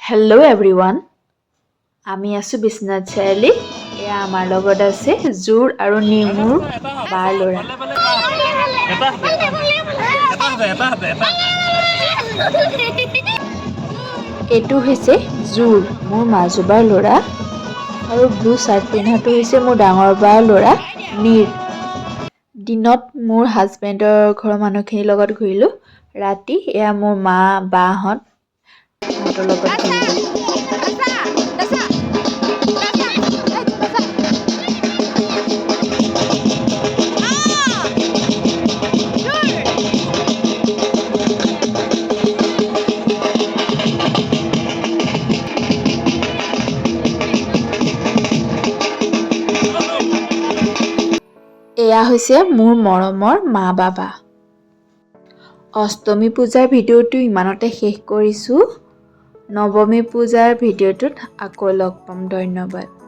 Hello everyone, আমি আছোঁ বিশ্বনাথ চাৰিআলি। এয়া আমাৰ লগত আছে জোৰ আৰু নিমুৰ বাৰ ল'ৰা। এটা হাতে, এটা হাতে, এটা। এইটো হৈছে জোৰ, মোৰ মাজুবাৰ ল'ৰা আৰু ব্লু চাৰ্ট পিন্ধাটো হৈছে মোৰ ডাঙৰ বাৰ ল'ৰা নীৰ। দিনত মোৰ হাজবেণ্ডৰ ঘৰৰ মানুহখিনিৰ লগত ঘূৰিলোঁ। ৰাতি এয়া মোৰ মা, বাহঁত, তাহাঁতৰ লগত ঘূৰিলোঁ। এয়া হৈছে মোৰ মৰমৰ মা বাবা। অষ্টমী পূজাৰ ভিডিঅ'টো ইমানতে শেষ কৰিছোঁ। নৱমী পূজাৰ ভিডিঅ'টোত আকৌ লগ পাম। ধন্যবাদ।